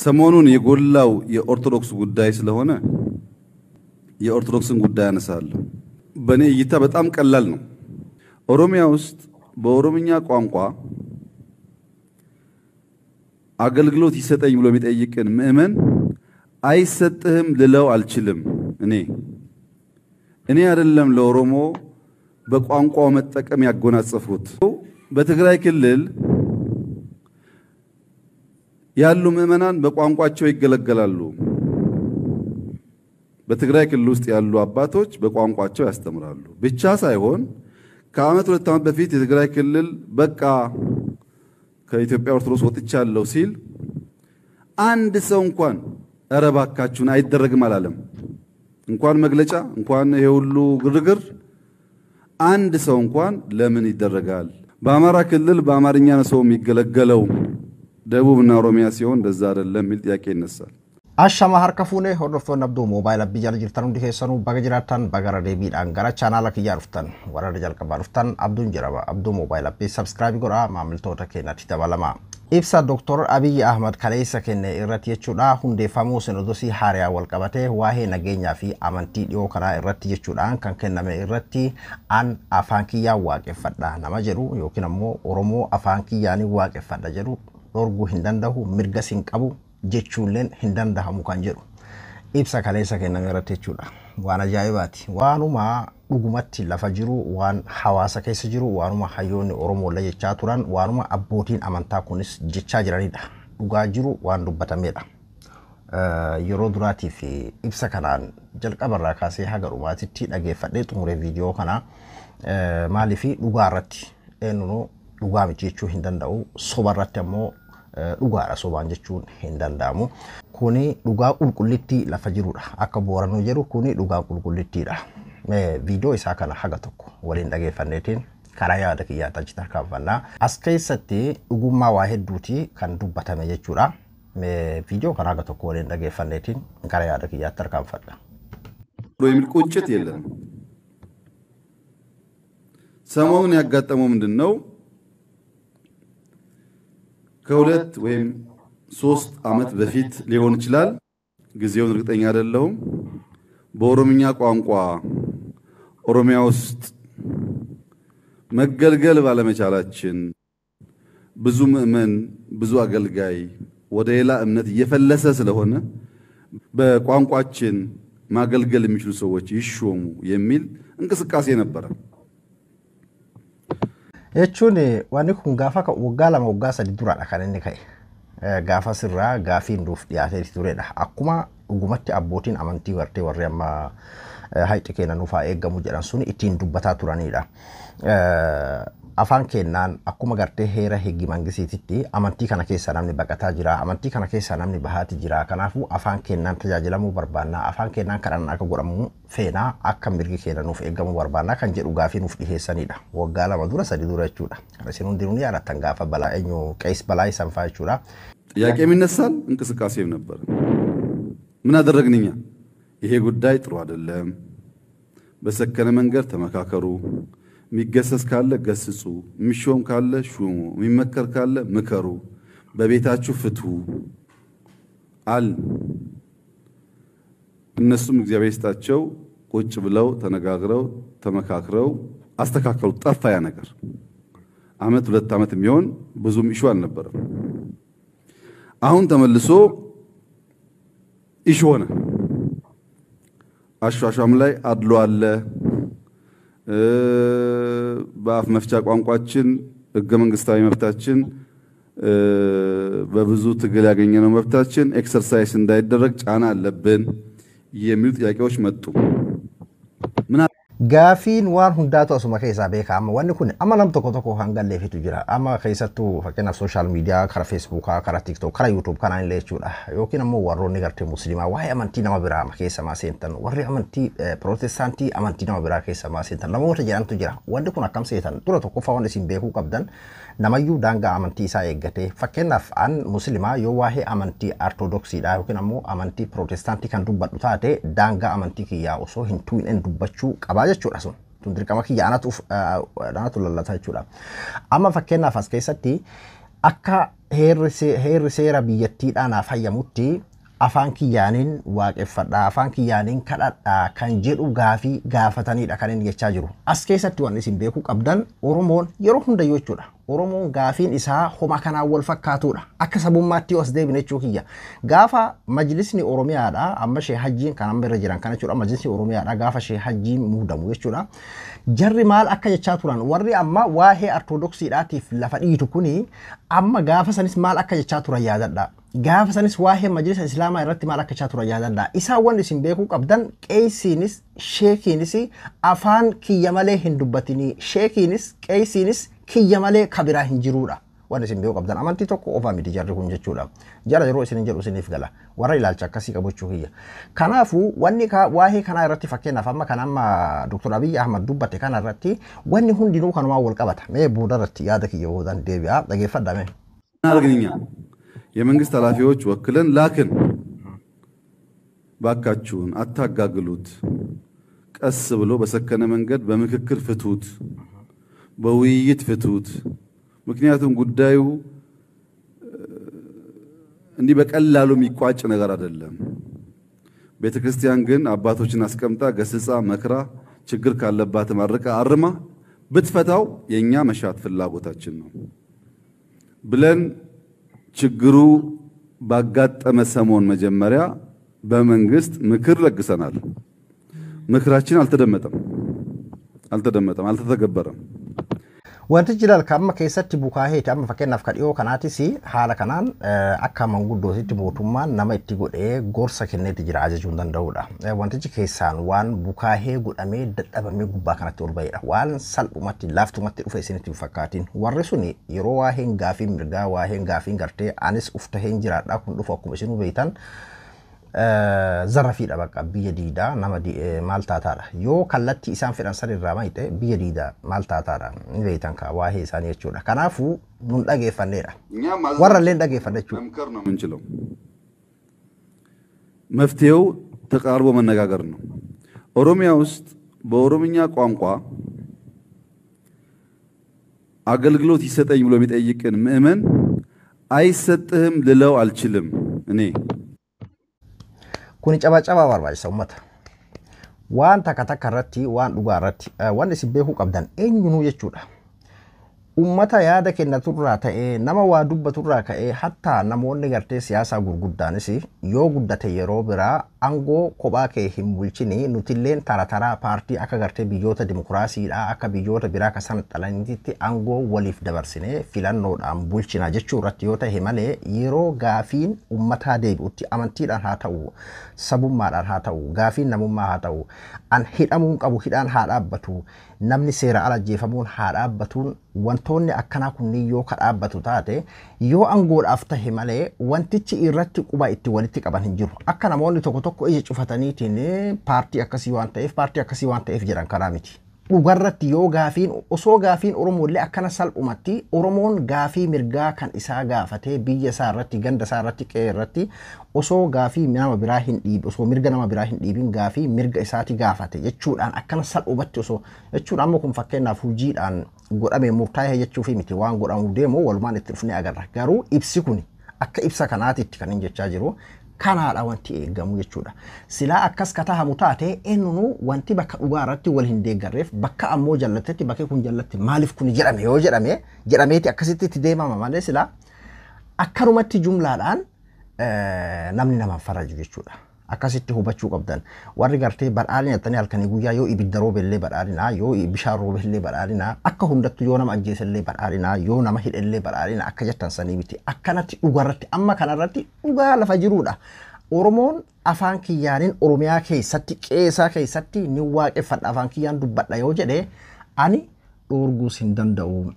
ሰሞኑን የጎላው የኦርቶዶክስ ጉዳይ ስለሆነ የኦርቶዶክስን ጉዳይ አነሳለሁ። በእኔ እይታ በጣም ቀላል ነው። ኦሮሚያ ውስጥ በኦሮምኛ ቋንቋ አገልግሎት ይሰጠኝ ብሎ የሚጠይቅን ምዕመን አይሰጥህም ልለው አልችልም። እኔ አይደለም ለኦሮሞ በቋንቋው መጠቀም ያጎናጸፍኩት። በትግራይ ክልል ያሉ ምዕመናን በቋንቋቸው ይገለገላሉ። በትግራይ ክልል ውስጥ ያሉ አባቶች በቋንቋቸው ያስተምራሉ ብቻ ሳይሆን ከዓመት 2 ዓመት በፊት የትግራይ ክልል በቃ ከኢትዮጵያ ኦርቶዶክስ ወጥቻለሁ ሲል አንድ ሰው እንኳን ኧረ እባካችሁን አይደረግም አላለም። እንኳን መግለጫ እንኳን ይሄ ሁሉ ግርግር አንድ ሰው እንኳን ለምን ይደረጋል? በአማራ ክልል በአማርኛ ነው ሰው የሚገለገለው፣ ደቡብና ኦሮሚያ ሲሆን እንደዛ አይደለም የሚል ጥያቄ ይነሳል። Ashama harka fuunee hordoftoonni Abduu Moobaayil Abbii jala jirtan hundi keessanuu baga jiraattan bagara deebiidhaan gara chaanaala kiyyaa dhuftan warra jalqabaa dhuftan Abduun jedhama. Abduu Moobaayil Abbii subscribe godhaa maamiltoota keenyatti dabalama. Ibsa Dr. Abiyyi Ahmad kaleessa kenne irratti jechuudha hundeeffamuu sinodosii haariyaa wal qabatee waa'ee nageenyaa fi amantii dhiyoo kanaa irratti jechuudhaan kan kenname irratti an afaan kiyyaa waaqeffadha nama jedhu yookiin ammoo Oromoo afaan kiyyaanii waaqeffadha jedhu dhorguu hin danda'u, mirgas hin qabu jechuulleen hin danda'amu kan jedhu ibsa kaleessa kenname irratti jechuudha. Waan ajaa'ibaati. Waanuma dhugumatti lafa jiru, waan hawaasa keessa jiru, waanuma hayyoonni Oromoolla jechaa turan, waanuma abbootiin amantaa kunis jechaa jiranidha. Dhugaa jiru waan dubbatameedha. Yeroo duraatii fi ibsa kanaan jalqabarraa kaasee haga dhumaatitti dhageeffadhee xumure viidiyoo kana. Maaliif dhugaa irratti eenyunuu dhugaa miti jechuu hin danda'u, soba irratti ammoo dhugaadha sobaan jechuun hin danda'amu. Kuni dhugaa qulqullittii lafa jirudha. Akka Booranuu jedhu kuni dhugaa qulqullittiidha. Viidiyoo isaa kana haga tokko waliin dhageeffanneetiin karaa yaada kiyyaa achi tarkaanfannaa. As keessatti dhugummaa waa hedduuti kan dubbatame jechuudha. Viidiyoo kana haga tokko waliin dhageeffanneetiin karaa yaada kiyyaatti tarkaanfadha. የሚል ቁጭት የለንም። ሰሞኑን ያጋጠመው ምንድን ነው? ከ2 ወይም 3 ዓመት በፊት ሊሆን ይችላል፣ ጊዜውን እርግጠኛ አይደለሁም። በኦሮምኛ ቋንቋ ኦሮሚያ ውስጥ መገልገል ባለመቻላችን ብዙ ምዕመን ብዙ አገልጋይ ወደ ሌላ እምነት እየፈለሰ ስለሆነ በቋንቋችን ማገልገል የሚችሉ ሰዎች ይሾሙ የሚል እንቅስቃሴ ነበረ። Jechuun wanni kun gaafa waggaa 2 waggaa 3 duraadha kan inni ka'e. Gaafa sirraa gaafiin nuuf dhiyaatee turedha. Akkuma dhugumatti abbootiin amantii wartee warri amma hayxi keenya nuuf haa eeggamu jedhan sun ittiin dubbataa turanidha. Afaan keenyaan akkuma gartee heera higgi mangisiititti amantii kana keessa namni baqataa jira, amantii kana keessa namni bahaati jira. Kanaafuu afaan keenyaan tajaajilamuu barbaanna, afaan keenyaan kadhannaa akka godhamu feenaa, akka mirgi keenya nuuf eeggamu barbaanna kan jedhu gaafii nuuf dhiheessanidha. Waggaa 2 dura 3 dura jechuudha. Kana isin hundinuu ni yaadattan gaafa balaa eenyu qees balaa isaan fa'aa jechuudha. ጥያቄም ይነሳል እንቅስቃሴም ነበር። ምን አደረግን እኛ? ይሄ ጉዳይ ጥሩ አይደለም፣ በሰከነ መንገድ ተመካከሩ፣ የሚገሰጽ ካለ ገስጹ፣ የሚሾም ካለ ሹሙ፣ የሚመከር ካለ ምከሩ፣ በቤታችሁ ፍቱ አል። እነሱም እግዚአብሔር ይስጣቸው ቁጭ ብለው ተነጋግረው ተመካክረው አስተካከሉ። ጠፋ ያ ነገር። ዓመት 2 ዓመት የሚሆን ብዙም issue አልነበረም። አሁን ተመልሶ issue ሆነ። አሿሿም ላይ አድሎ አለ። በአፍ መፍቻ ቋንቋችን ህገ መንግስታዊ መብታችን በብዙ ትግል ያገኘነው መብታችን exercise እንዳይደረግ ጫና አለብን የሚሉ ጥያቄዎች መጡ። ምን Gaafiin waan hundaatu asuma keessaa beeka. Amma wanni kun amma nam tokko tokko kan galleefitu jira. Amma keessattuu fakkeenyaaf social media karaa Feesbuukaa, karaa TikTok, karaa YouTube kanaan illee jechuudha. Yookiin ammoo warroonni gartee musliimaa waa'ee amantii nama biraa keessa maa seentan, warri amantii pirootestaantii amantii nama biraa keessa maa seentan namoota jedhantu jira. Wanni kun akkam seetan? Dura tokkoffaa waan isin beekuu qabdan namayyuu daangaa amantii isaa eeggatee, fakkeenyaaf an musliimaa yoo waa'ee amantii ortodoksiidha yookiin ammoo amantii pirootestaantii kan dubbadhu taate daangaa amantii kiyyaa osoo hin tuqin dubbachuu qabaa jechuudha sun. Tun dirqama kiyya anatu lallata jechuudha. Amma fakkeenyaaf as keessatti Akka heerri seera biyyattiidhaan naaf hayyamutti afaan kiyyaaniin waaqeffadha, afaan kiyyaaniin kadhadha kan jedhu gaafii gaafatanidha kan inni jechaa jiru. As keessatti waan isin beekuu qabdan, Oromoon yeroo hundayyuu jechuudha. Oromoon gaafiin isaa homa kanaan wal fakkaatudha. Akka sabummaatti yoo as deebine jechuu kiyya. Gaafa majlisni Oromiyaadha, amma Shee Hajjiin kan amma irra jiran kana jechuudha. Majlisni Oromiyaadha gaafa Shee Hajjiin muudamu jechuudha. Jarri maal akka jechaa turan, warri amma waa'ee Ortodoksiidhaatiif lafa dhiitu kuni, amma gaafa sanis maal akka jechaa turan yaadadha. Gaafa sanis waa'ee majlisa Islaamaa irratti maal akka jechaa turan yaadadha. Isaan wanni isin beekuu qabdan, qeesiinis sheekiinis afaan kiyya malee hin dubbatinii, sheekiinis qeesiinis kiyya malee kabiraa hin jiruudha. Wanni isin beekuu qabdan, amantii tokko qofaa miti jarri kun jechuudha. Jara yeroo isin jedhu isiniif gala. Warra ilaalcha akkasii qabu jechuu kiyya. Kanaafuu wanni waa'ee kanaa irratti, fakkeenyaaf amma kan amma Dr. Abiyyi Ahmad dubbate kana irratti, wanni hundinuu kanumaan wal qabata. Mee booda irratti yaada kiyya boodaan deebi'a. Dhageeffadhaa mee. አደረግን እኛ የመንግስት ኃላፊዎች ወክለን ላክን። ባካችሁን አታጋግሉት፣ ቀስ ብሎ በሰከነ መንገድ በምክክር ፍቱት፣ በውይይት ፍቱት። ምክንያቱም ጉዳዩ እንዲህ በቀላሉ የሚቋጭ ነገር አይደለም። ቤተ ክርስቲያን ግን አባቶችን አስቀምጣ ገስጻ መክራ ችግር ካለባትም አርቃ አርማ ብትፈታው የኛ መሻት ፍላጎታችን ነው ብለን ችግሩ ባጋጠመ ሰሞን መጀመሪያ በመንግስት ምክር ለግሰናል። ምክራችን አልተደመጠም አልተደመጠም፣ አልተተገበረም። Wanti jiran kan amma keessatti bukaaheeti, amma fakkeenyaaf kan dhiyoo kanaatis haala kanaan akka manguddoositti mootummaan nama itti godhee gorsa kenneeti jira, ajajuu hin danda'udha. Wantichi keessaan waan bukaahee godhamee dadhabamee gubbaa kanatti ol ba'edha. Waan salphumatti laaftumatti dhufe isinitti hin fakkaatin. Warri suni yeroo waa'een gaafii mirgaa, waa'een gaafiin gartee anis uf taheen jiraadha kun dhufu, akkuma isinuu beektan, zarrafiidha, bakka biyya diidaa nama maal taataadha. Yoo kallattii isaan fedhan san irraa mayte biyya diidaa maal taataadha, ni beektan kaa waa'ee isaanii jechuudha. Kanaafuu nun dhageeffanneedha. Warra illee dhageeffanne jechuudha. መምከር ነው የምንችለው። መፍትሄው ተቃርቦ መነጋገር ነው። ኦሮሚያ ውስጥ በኦሮምኛ ቋንቋ አገልግሎት ይሰጠኝ ብሎ የሚጠይቅን ምዕመን አይሰጥህም ልለው አልችልም እኔ። Kuni cabaa cabaa barbaachisa uummata. Waan takka takka irratti, waan dhugaa irratti, wanni isin beekuu qabdan eenyunuu jechuudha. Uummata yaada kennaturraa ta'ee, nama waa dubbaturraa ka'ee, hattaa namoonni gartee siyaasaa gurguddaanis yoo guddate yeroo biraa aangoo kophaa kee hin bulchini, nutilleen tara taraa paartii akka gartee biyyoota dimokiraasiidhaa, akka biyyoota biraa ka sana xalanitti aangoo waliif dabarsinee filannoodhaan bulchina jechuu irratti yoo ta'e malee, yeroo gaafiin uummataa deebi'utti, amantiidhaan haa ta'u, sabummaadhaan haa ta'u, gaafiin namummaa haa ta'u, an hidhamuun qabu hidhaan haa dhaabbatu, namni seera ala ajjeefamuun haa dhaabbatuun, wantoonni akkanaa kunniin yoo ka dhaabbatu taate, yoo aangoodhaaf tahe malee wantichi irratti quba itti walitti qaban hin jiru. Akka namoonni tokko tokko ija cufataniitiin paartii akkasii waan ta'eef, paartii akkasii waan ta'eef jedhan karaa miti. Dhugarratti yoo gaafiin, osoo gaafiin Oromoollee akkana salphumatti Oromoon gaafii mirgaa kan isaa gaafatee biyya isaa irratti, ganda isaa irratti, qe'ee irratti, osoo gaafii nama biraa hin dhiibin, osoo mirga nama biraa hin dhiibin gaafii mirga isaati gaafate jechuudhaan, akkana salphumatti osoo jechuudha, amma kun fakkeenyaaf hojiidhaan godhame murtaa'e jechuufi miti. Waan godhamu deemu walumaan itti dhufnee agarra. Garuu ibsi kun akka ibsa kanaatitti kan hin jechaa jiru kanaadha wanti eegamu jechuudha. Silaa akkas katahamu taate, eenyunuu wanti bakka dhugaa irratti wal hin deeggarreef, bakka ammoo jallatetti bakki kun jallatte maaliif kun jedhame yoo jedhame jedhameeti akkasitti itti deemama malee, silaa akkanumatti jumlaadhaan namni nama faraju jechuudha. Akkasitti hubachuu qabdan. Warri gartee badhaadhina jettanii halkanii guyyaa, yoo ibidda roobellee badhaadhina, yoo bishaan roobellee badhaadhina, akka hundattu yoo nama ajjeesellee badhaadhina, yoo nama hidhellee badhaadhina akka jettan sanii miti. Akkanatti dhugarratti, amma kanarratti dhugaa lafa jiruudha. Oromoon afaan kiyyaaniin Oromiyaa keessatti, qeesaa keessatti ni waaqeffadha, afaan kiyyaan dubbadha yoo jedhe, ani dhoorguus hin danda'u,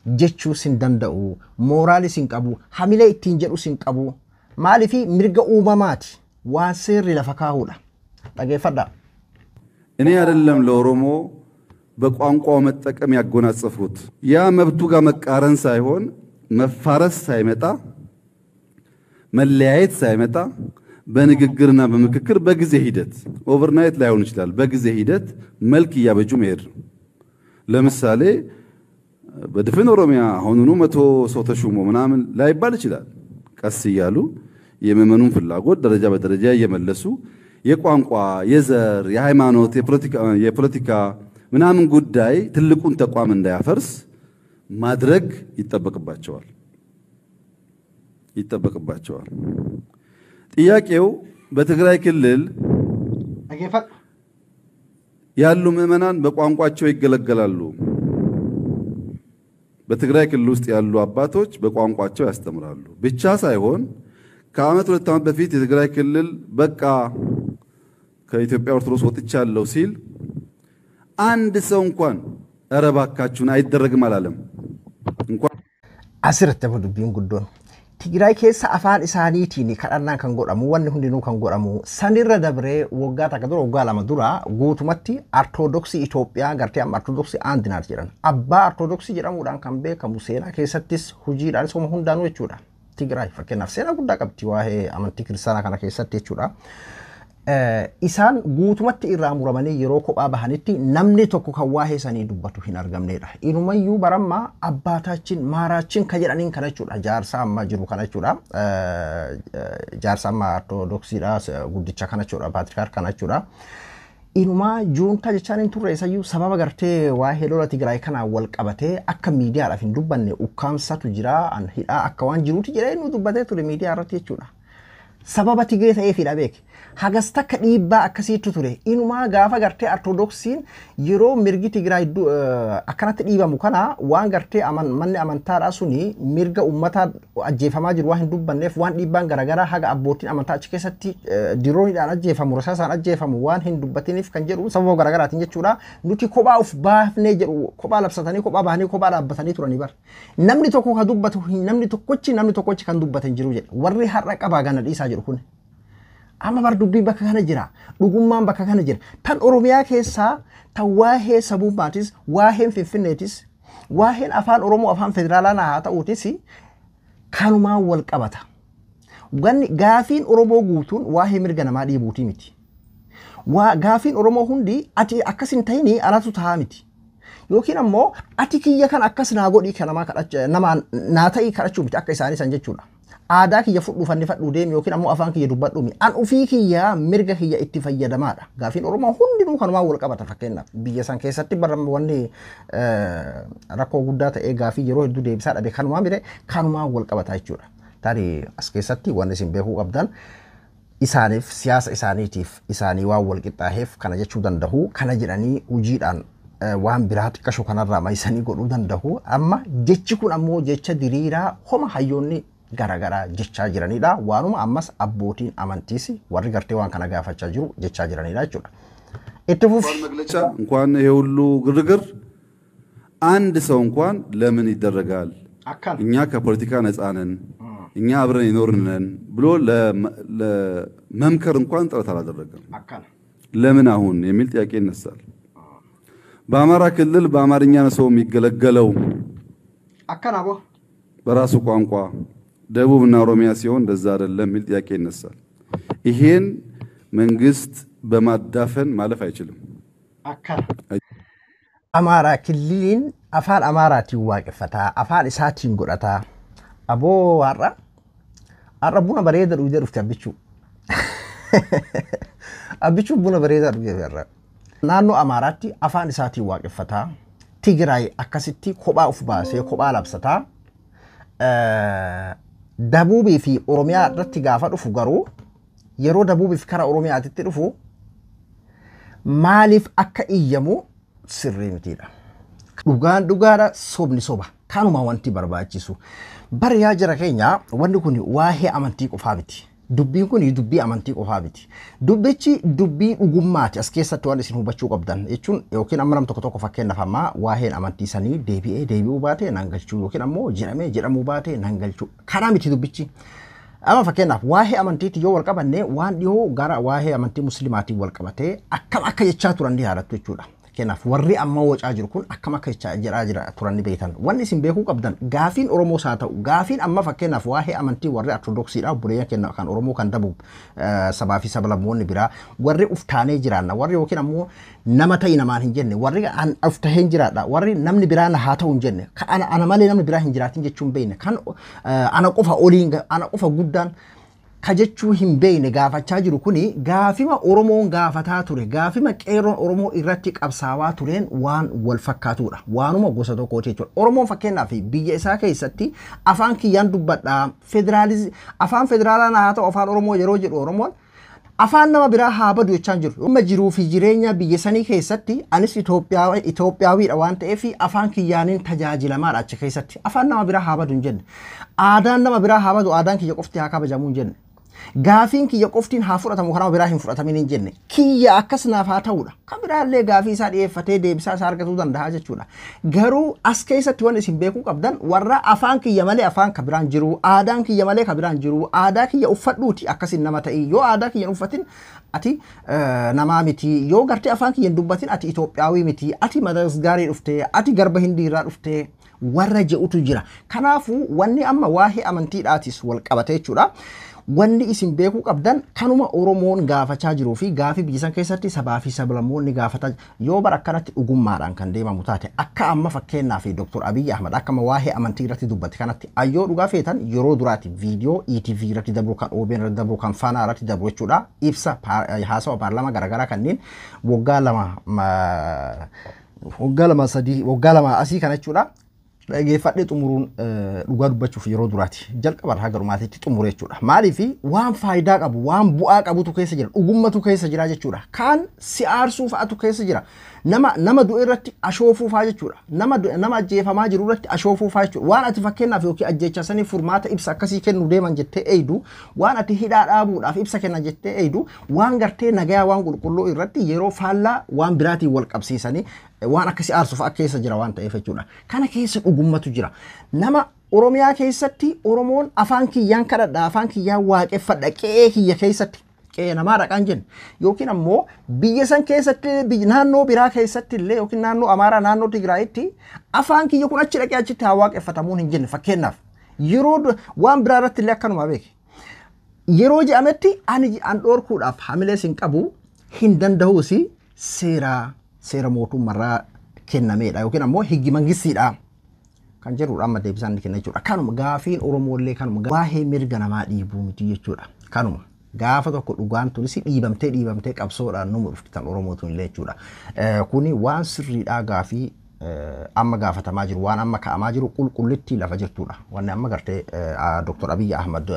jechuus hin danda'u, mooraalis hin qabu, hamilee ittiin jedhus hin qabu. Maaliifi mirga uumamaati, waan seerri lafa kaa'uudha. Dhageeffadhaa. እኔ አይደለም ለኦሮሞ በቋንቋው መጠቀም ያጎናጸፍኩት። ያ መብቱ ጋር መቃረን ሳይሆን፣ መፋረስ ሳይመጣ፣ መለያየት ሳይመጣ፣ በንግግርና በምክክር በጊዜ ሂደት፣ overnight ላይሆን ይችላል፣ በጊዜ ሂደት መልክ እያበጁ መሄድ ነው። ለምሳሌ በድፍን ኦሮሚያ አሁኑኑ 100 ሰው ተሹሞ ምናምን ላይባል ይችላል። ቀስ እያሉ የምዕመኑን ፍላጎት ደረጃ በደረጃ እየመለሱ የቋንቋ፣ የዘር፣ የሃይማኖት፣ የፖለቲካ ምናምን ጉዳይ ትልቁን ተቋም እንዳያፈርስ ማድረግ ይጠበቅባቸዋል። ጥያቄው በትግራይ ክልል ያሉ ምዕመናን በቋንቋቸው ይገለገላሉ። በትግራይ ክልል ውስጥ ያሉ አባቶች በቋንቋቸው ያስተምራሉ ብቻ ሳይሆን ከዓመት 2 ዓመት በፊት የትግራይ ክልል በቃ ከኢትዮጵያ ኦርቶዶክስ ወጥቻለሁ ሲል አንድ ሰው እንኳን ኧረ እባካችሁን አይደረግም አላለም። እንኳን Asirratti amma dubbiin guddoon Tigraay keessa afaan isaaniitiin kadhannaan kan godhamu, wanni hundinuu kan godhamu, sanirra dabree waggaa 1 dura, waggaa 2 dura guutumatti Ortodoksii Itoophiyaa gartee amma Ortodoksii Andinaat jedhan. Abbaa Ortodoksii jedhamuudhaan kan beekamu seenaa keessattis hojiidhaanis homa hundaanuu jechuudha. Tigraay fakkeenyaaf seenaa guddaa qabdi waa'ee amantii kiristaanaa kana keessatti jechuudha. Isaan guutumatti irraa muramanii yeroo kophaa bahanitti namni tokko kan waa'ee sanii dubbatu hin argamnedha. Inumayyuu barammaa abbaataachin maaraachin kan jedhaniin kana jechuudha. Jaarsa amma jiru kana jechuudha. Jaarsa amma Ortodoksiidha guddicha kana jechuudha. Paatrikaar kana jechuudha. Inumaa juuntaa jechaan hin turre isayyuu sababa gartee waa'ee lola Tigraay kanaan wal qabatee akka miidiyaadhaaf hin dubbanne ukkaamsatu jira, an hidhaa akka waan jiruuti jedhee inni dubbatee ture miidiyaa irratti jechuudha. Sababa Tigree ta'eefidha beeke. Hagas takka dhiibbaa akkasiitu ture. Inumaa gaafa gartee Ortodoksiin yeroo mirgi Tigraay akkanatti dhiibamu kana waan gartee manni amantaadhaa suni mirga uummataa ajjeefamaa jiru waan hin dubbanneef, waan dhiibbaan garaagaraa haga abbootiin amantaa achi keessatti dirooniidhaan ajjeefamu, rasaasaan ajjeefamu waan hin dubbatiniif kan jedhu sababa garaagaraatiin jechuudha. Nuti kophaa of baafnee jedhu, kophaa labsatanii, kophaa bahanii, kophaa dhaabbatanii turanii bar. Namni tokko kan dubbatu, namni tokkochi kan dubbate hin jiru jedhe. Warri har'a qabaa gana dhiisaa jedhu kun. Amma bar dubbiin bakka kana jira. Dhugummaan bakka kana jira. Tan Oromiyaa keessaa tan waa'ee sabummaatis, waa'een Finfinneetis, waa'een afaan Oromoo afaan federaalaa haa ta'uutis kanumaan wal qabata. Ganni gaafiin Oromoo guutuun waa'ee mirga namaa dhiibuutii miti. Gaafiin Oromoo hundi ati akkas hin ta'inii anatu ta'a miti. Yookiin ammoo ati kiyya kan akkas naa godhii kan namaa kadhacha, namaa naa ta'ii kadhachuu miti akka isaanii san jechuudha. Aadaa kiyya fudhuu fannifadhuu deemi yookiin ammoo afaan kiyya dubbadhuu mi. An ofii kiyya mirga kiyya itti fayyadamaadha. Gaafiin Oromoo hundinuu kanumaan wal qabata fakkeenyaaf. Biyya san keessatti bara wanni rakkoo guddaa ta'ee gaafii yeroo hedduu deebisaa dhabe kanumaan bire kanumaan wal qabata jechuudha. Tarii as keessatti wanni isin beekuu qabdan isaaniif siyaasa isaaniitiif isaanii waan wal qixxaaheef kana jechuu danda'u, kana jedhanii hojiidhaan waan biraa xiqqasho kanarraa maayisanii godhuu danda'u. Amma jechi kun ammoo jecha diriiraa homa hayyoonni garaagaraa jechaa jiranidha. Waanuma ammas abbootiin amantiis warri gartee waan kana gaafachaa jiru jechaa jiranidha jechuudha. Itti fufi. መግለጫ እንኳን ይሄ ሁሉ ግርግር አንድ ሰው እንኳን ለምን ይደረጋል? እኛ ከፖለቲካ ነፃ ነን፣ እኛ አብረን የኖርን ነን ብሎ ለመምከር እንኳን ጥረት አላደረገም። ለምን አሁን የሚል ጥያቄ ይነሳል። በአማራ ክልል በአማርኛ ነው ሰው የሚገለገለው በራሱ ቋንቋ፣ ደቡብና ኦሮሚያ ሲሆን እንደዛ አይደለም የሚል ጥያቄ ይነሳል። ይሄን መንግስት በማዳፈን ማለፍ አይችልም። አማራ ክልልን afaan Amaaraatiin waaqeffataa, afaan isaatiin godhataa. Aboo har'a buna bareeda dhugdee dhufte abbichuu. Abbichuu buna bareedaa dhugdee har'a. Naannoo Amaaraatti afaan isaatiin waaqeffataa. Tigraay akkasitti kophaa of baasee kophaa labsataa. Dabuubii fi Oromiyaa irratti gaafa dhufu garuu yeroo Dabuubii fi kara Oromiyaatitti dhufu maaliif akka iyyamu sirrii mitiidha. Dhugaan dhugaadha, sobni soba. Kanuma wanti barbaachisu. Bari yaa jara keenya wanni kun waa'ee amantii qofaa miti. Dubbiin kun dubbii amantii qofaa miti. Dubbichi dubbii dhugummaati as keessatti waan isin hubachuu qabdan jechuun yookiin amma nam tokko tokko fakkeenyaaf ammaa waa'een amantii sanii deebi'ee deebi'uu baatee nan galchuu yookiin ammoo jedhamee jedhamuu baatee nan galchuu. Kanaa miti dubbichi. Amma fakkeenyaaf waa'ee amantiitti yoo wal qabanne waan dhiyoo gara waa'ee amantii muslimaatiin wal qabatee akkam akka jechaa turan ni yaadattu jechuudha. Fakkeenyaaf warri amma wacaa jiru kun akkam akka jedhaa jira turan ni beektan. Wanni isin beekuu qabdan gaafiin Oromoos haa ta'u gaafiin amma fakkeenyaaf waa'ee amantii warri Ortodoksiidha obboleeyyan keenya kan Oromoo kan dabu sabaa fi sablammoonni biraa warri uftaanee jiraanna warri yookiin ammoo nama ta'i namaan hin jenne warri an uftaheen jiraadha warri namni biraa na haa ta'u hin jenne kan ana malee namni biraa hin jiraatin jechuun beekne kan ana qofa oliin ana qofa guddaan ka jechuu hin beekne gaafachaa jiru kuni gaafima Oromoon gaafataa ture gaafima qeerroon Oromoo irratti qabsaawaa tureen waan wal fakkaatudha waanuma gosa tokkooti jechuudha. Oromoon fakkeenyaaf biyya isaa keessatti afaan kiyyaan dubbadha afaan federaalaa haa ta'u afaan Oromoo yeroo jedhu Oromoon afaan nama biraa haa badu jechaa jiru. Amma jiruu fi jireenya biyya sanii keessatti anis Itoophiyaawiidha waan ta'eef afaan kiyyaaniin tajaajilamaadha achi keessatti. Afaan nama biraa haa badu hin jenne. Aadaan nama biraa haa badu aadaan kiyya qofti haa kabajamuu hin jenne. Gaafiin kiyya qoftiin haa fudhatamu karaa biraa hin fudhatamin hin jenne. Kiyya akkas naaf haa ta'udha. Kan biraallee gaafii isaa dhiyeeffatee deebisaa isaa argatuu danda'a jechuudha. Garuu as keessatti wanni isin beekuu qabdan warra afaan kiyya malee afaan ka biraan jiru, aadaan kiyya malee ka biraan jiru, aadaa kiyya uffadhuuti akkasin nama ta'i. Yoo aadaa kiyya hin uffatin ati namaa miti. Yoo gartee afaan kiyya hin dubbatin ati Itoophiyaawii miti. Ati Madagasgaarii dhuftee, ati garba Hindiirraa dhuftee warra je'utu jira. Kanaafuu wanni amma waa'ee amantiidhaatis wal qabate jechuudha. Wanni isin beekuu qabdan kanuma Oromoon gaafachaa jiruu fi gaafii biyya san keessatti sabaa fi sablammoonni gaafataa yoo bara akkanatti dhugummaadhaan kan deemamu taate akka amma fakkeenyaaf Dr. Abiyyi Ahmad akka amma waa'ee amantii irratti dubbate kanatti ayyoo dhugaa feetan yeroo duraati viidiyoo ETV irratti dabru kan OBN irratti dabru kan Faanaa irratti dabru jechuudha ibsa haasawa paarlaamaa garaagaraa kanneen waggaa lama sadii waggaa lama asii kana jechuudha. Dhageeffadhee xumuruun dhugaa dubbachuuf yeroo duraati. Jalqaba irraa garumaatiitti xumure jechuudha. Maaliif waan faayidaa qabu, waan bu'aa qabutu keessa jira, dhugummatu keessa jira jechuudha. Kaan si aarsuu fa'atu keessa jira. Nama du'e irratti ashoofuu fa'a jechuudha. Nama ajjeefamaa jiru irratti ashoofuu fa'a jechuudha. Waan ati fakkeenyaaf yookiin ajjeechaa sanii furmaata ibsa akkasii kennuu deeman jettee eeydu, waan ati hidhaa dhaabuudhaaf ibsa kennan jettee eeydu, waan gartee nagayaa waan qulqulluu irratti yeroo faallaa waan biraatiin wal qabsiisanii waan akkasii aarsu fa'a keessa jira waan ta'eef jechuudha. Kana keessa dhugummatu jira. Nama Oromiyaa keessatti Oromoon afaan kiyyaan kadhadha, afaan kiyyaan waaqeffadha, qe'ee kiyya keessatti qe'ee namaa dhaqaan jenna. Yookiin ammoo biyya san keessatti naannoo biraa keessatti illee yookiin naannoo Amaaraa naannoo Tigraayitti afaan kiyya kun achi dhaqee achitti haa waaqeffatamuun hin jenne fakkeenyaaf. Yeroo waan biraa irratti illee akkanuma beeki. Yeroo je'ametti ani an dhoorkuudhaaf hamilees hin qabu hin danda'uus seera mootummaarraa kennameedha yookiin ammoo higgi mangistiidha kan jedhudha amma deebisaan ni kenna jechuudha. Kanuma gaafiin Oromoollee kanuma waa'ee mirga namaa dhiibuu miti jechuudha. Kanuma gaafa tokko dhugaan tunis dhiibamtee qabsoodhaan nu dhufti tan Oromoo tunillee jechuudha. Kuni waan sirriidhaa gaafii amma gaafatamaa jiru waan amma ka'amaa jiru qulqullitti lafa jirtudha. Wanni amma gartee Dr. Abiyyi Ahmad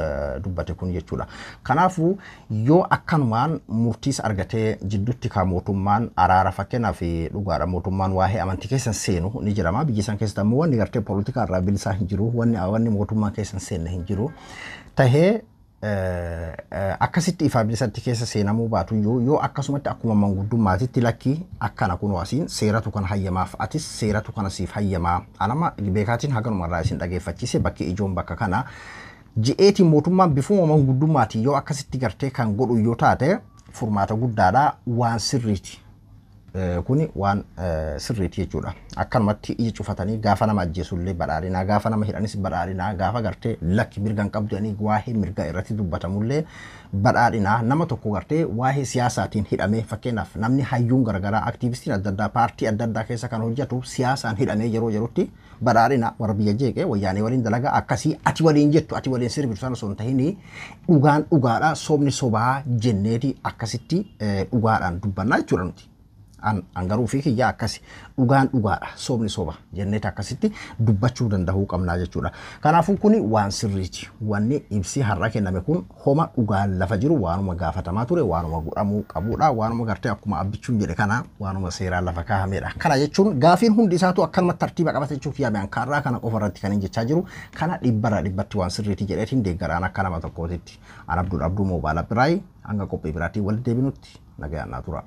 dubbate kun jechuudha. Kanaafuu yoo akkanumaan murtiis argatee jidduutti ka mootummaan araara fakkeenyaaf dhugaadha mootummaan waa'ee amantii keessan seenu ni jedhama. Biyya isaan keessatti ammoo wanni gartee poolitikaa irraa bilisaa hin jiru wanni mootummaan keessan seenne hin jiru. Tahee akkasitti ifaa bilisatti keessa seenamuu baatu yoo akkasumatti akkuma manguddummaatitti lakki akkana kun asiin seeratu kana hayyamaaf atis seeratu kana siif hayyamaa anama beekaatiin haganumarraa isin dhageeffachiise bakki ijoon bakka kana ji'eetiin mootummaan bifuma manguddummaatiin yoo akkasitti gartee kan godhu yoo taate furmaata guddaadha waan sirriiti. Kuni waan sirriiti jechuudha. Akkanumatti ija cufatanii gaafa nama ajjeesullee badhaadhinaa gaafa nama hidhanis badhaadhinaa gaafa gartee lakki mirga hin qabdu jedhanii waa'ee mirgaa irratti dubbatamullee badhaadhinaa nama tokko gartee waa'ee siyaasaatiin hidhamee fakkeenyaaf namni hayyuun garagaraa aktiivistiin adda addaa paartii adda addaa keessa kan hojjetu siyaasaan hidhamee yeroo jirutti badhaadhina warra biyya jeeqee wayyaanee waliin dalagaa akkasii ati waliin jettu ati waliin sirbitu sana osoo hin tahin dhugaan dhugaadha sobni sobaa jenneeti akkasitti dhugaadhaan dubbannaa jechuudha nuti. An garuu fi kiyya akkasi dhugaan dhugaadha sobni soba jenneeti akkasitti dubbachuu danda'uu qabnaa jechuudha. Kanaafuu kuni waan sirriiti. Wanni ibsi har'a kenname kun homa dhugaan lafa jiru waanuma gaafatamaa ture waanuma godhamuu qabudha waanuma gartee akkuma abbichuun jedhe kana waanuma seeraan lafa kaa'amedha. Kana jechuun gaafiin hundi isaatu akkanuma tartiiba qabate jechuuf yaame an kaarraa kana qofa irratti kan hin jechaa jiru kana dhibbarraa dhibbatti waan sirriiti jedheetiin deeggaraan akka nama tokkootitti. An Abdul Abduu Moobaala Biraayi hanga qophii biraatiin walitti deebinutti nagayaan naa tura.